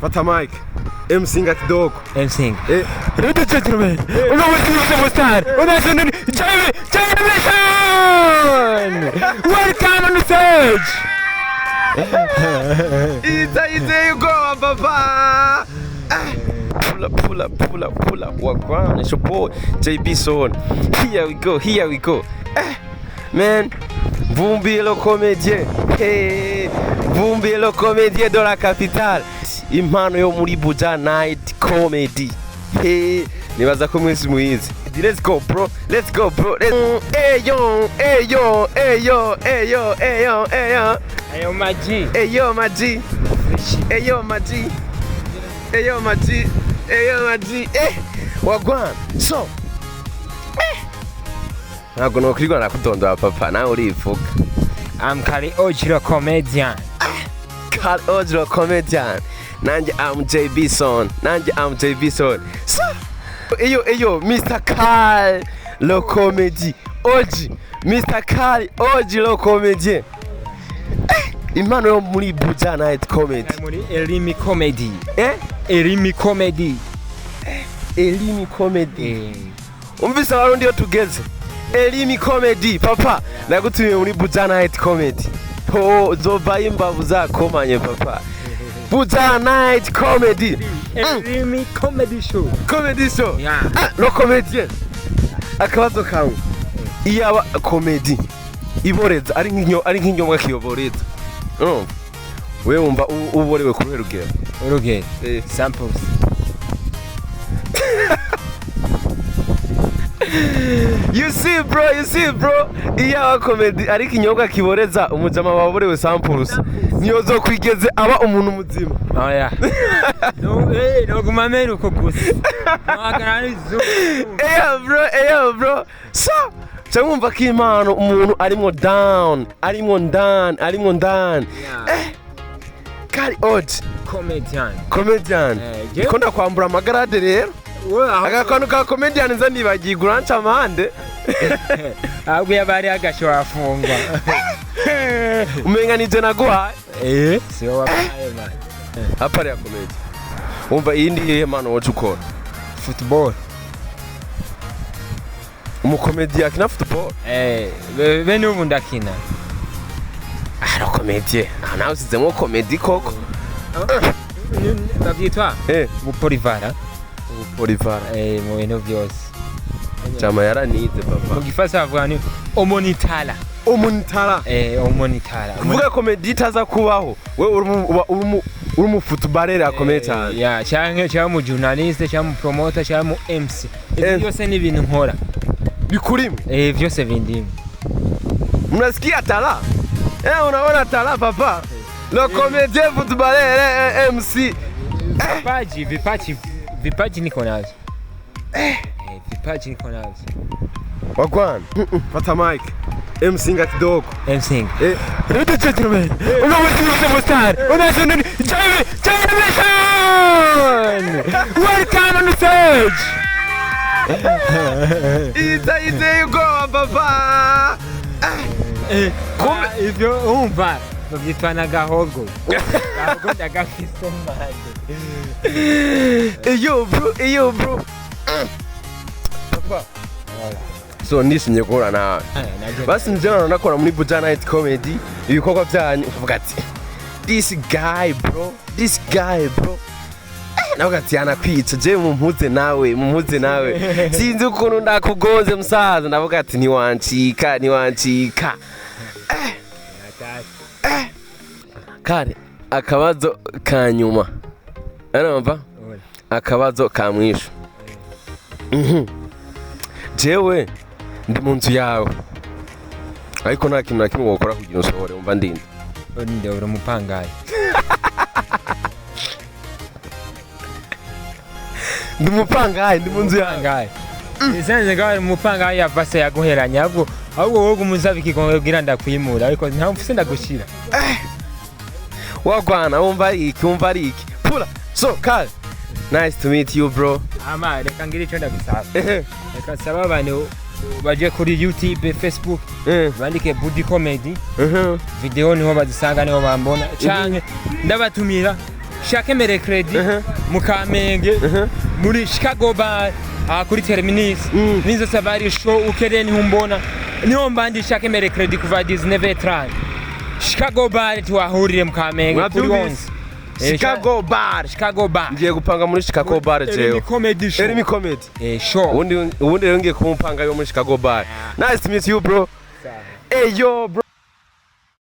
Fata mic. Msinga kidogo. Msinga. Eh. Ladies and gentlemen, uno star, uno Jamie Jamie. Welcome on the stage. Ita iteye ubwoba, papa. Pull up, pull up, pull up, pull up. Wagwan, it's your boy JB Son. Here we go, here we go. Eh, man, Vumbi le comédien. Hey, Vumbi le comédien de la capitale. Impano yo muri Buja Night Comedy. Hey, nibaza ko mwese muyizi. Let's go, bro. Let's go, bro. Let's... Hey yo, hey yo, hey yo, hey yo, hey yo, hey yo. Ayo maji. Hey yo, my G. Hey yo, my G. Hey yo, my G. Hey yo, my G. Eh, wagwan. So, eh. Ntabwo nokwirirwa nakudondora, papa, nawe urivuga. I'm Kali Ojiro comedian. Carl Ojro comedian. Nanjye am JB Son. Nanjye am JB Son. So, eyo eyo, Mr. Carl le comedy. Oji, Mr. Carl Oji le comedien. Eh, impano yo muri Buja Night Comedy. Muri Elimi Comedy. Eh? Elimi Comedy. Elimi Comedy. Eh. Umvise, Abarundi, iyo tugeze Elimi Comedy, papa, nagutumiye muri Buja Night Comedy. Ho uzovayo imbavu zakomanye, papa. Buja Night Comedy. Elimi Comedy Show. Comedy show. Yeah. Ah, le comédien, akabazo kawe: iyaba comedy iboreza ari nk'inyobwa kiyoboreza, urumva wewe wumva uborewe ku ruhe rugero? Urugero. Eh. Samples. You see, bro, you see, bro, iyaba comedy ari ikinyobwa kiboreza, umujama waborewe samples niyo zokwigeze aba umuntu muzima. Oya. No, eh, no guma mera uko gusa. Ntahagarara izuba. Eyo bro, eyo bro. So ca mwumva ko impano umuntu arimwo down, arimwo down, arimwo down. Yeah. Kari Oji Comedian. Comedian. Eh, ndiko ndakwambura amagarade rero. Wewe aho Agakantu ka comedian nza nibagiye, uranca amande. Ahubwo yaba ari agasho wafungwa. Umenga nije naguhaye. Eh, si wowe wabaye, man. À part ya comedy, wumva iyindi yihe mpano woca ukora? Football. Umukomedi akina football? Eh, be n'ubu ndakina. Ah, comédien, ah, nawe usizemo comedy koko. Babyitwa Eh. Ubupolivara. Polivara. Eh, mu bintu byose. Chama yaranize, papa. Mu gifaransa bavuga ni omonitala. Umunitara. Eh, omonitala. Kuvuga comedy itaza kubaho, wewe uri umu footballer akomeye cyane. Ya, canke cyangwa mu journaliste, cyangwa mu promoter, cyangwa mu MC. Ibyo byose ni ibintu nkora. Bikurimo. Eh, byose bindimo. Mnasikia tala, eh, unaona tala, papa, le comédien, footballeur, MC. Vipaji, vipaji, vipaji niko navyo. Eh, vipaji niko navyo. Wagwan, fata mic, MC nga kidogo. MC. Eh. Ladies and gentlemen, uno star, uno Jamie Jamie. Welcome on the stage. Ita iteye ubwoba, papa. Eh, kumbe ivyo umva babyitwa na gahogo. Gahogo ndagafise, man. Iyo bro, iyo bro, papa. So nishimye guhura nawe. Basi nje nakora muri Buja Night Comedy ibikorwa byanyu, ukavuga ati: "This guy, bro, this guy, bro." Nawe ati: "Yanakwica je, mumpuze nawe, mumpuze nawe, sinzi ukuntu ndakugonze, musaza." Ndavuga ati: "Ntiwancika, ntiwancika." Kare akabazo ka nyuma, urumva, akabazo ka mwisho. Jewe ndi mu nzu yawe, ariko nta kintu na kimwe wokora kugira usohore. Wumva ndinde? Nde? Uri umupangayi. Ndi umupangayi, ndi mu nzu yawe. Umupangayi. Isanze ngaho umupangayi yavase yaguheranya, ahubwo wowe umusaba ikigongo kugira ndakwimura, ariko nta mfise ndagushira. Wagwana, wumva ari iki? Wumva ari iki? Pula. So Kyle, nice to meet you, bro. Ama reka ngira ico ndagusaba. Reka nsaba abantu baje kuri YouTube, Facebook, bandike Budi Comedy, video niho bazisanga, niho bambona, canke ndabatumira Chaque mercredi mu Kamenge, muri Chicago Bar, aha kuri Terminus. Nizo Safari Show ukereye niho umbona, niho mbandi chaque mercredi kuva 19h30, Chicago Bar, tuhahurire mu Kamenge kuri Mwabyumvise? 11. Chicago Bar. Chicago Bar. Ngiye gupanga muri Chicago Bar. Erimi Jewe Comedy Show. Erimi Comedy. Show. Ubundi rero ngiye kumupanga yo muri Chicago Bar. Nice to meet you, bro. Hey yo, bro.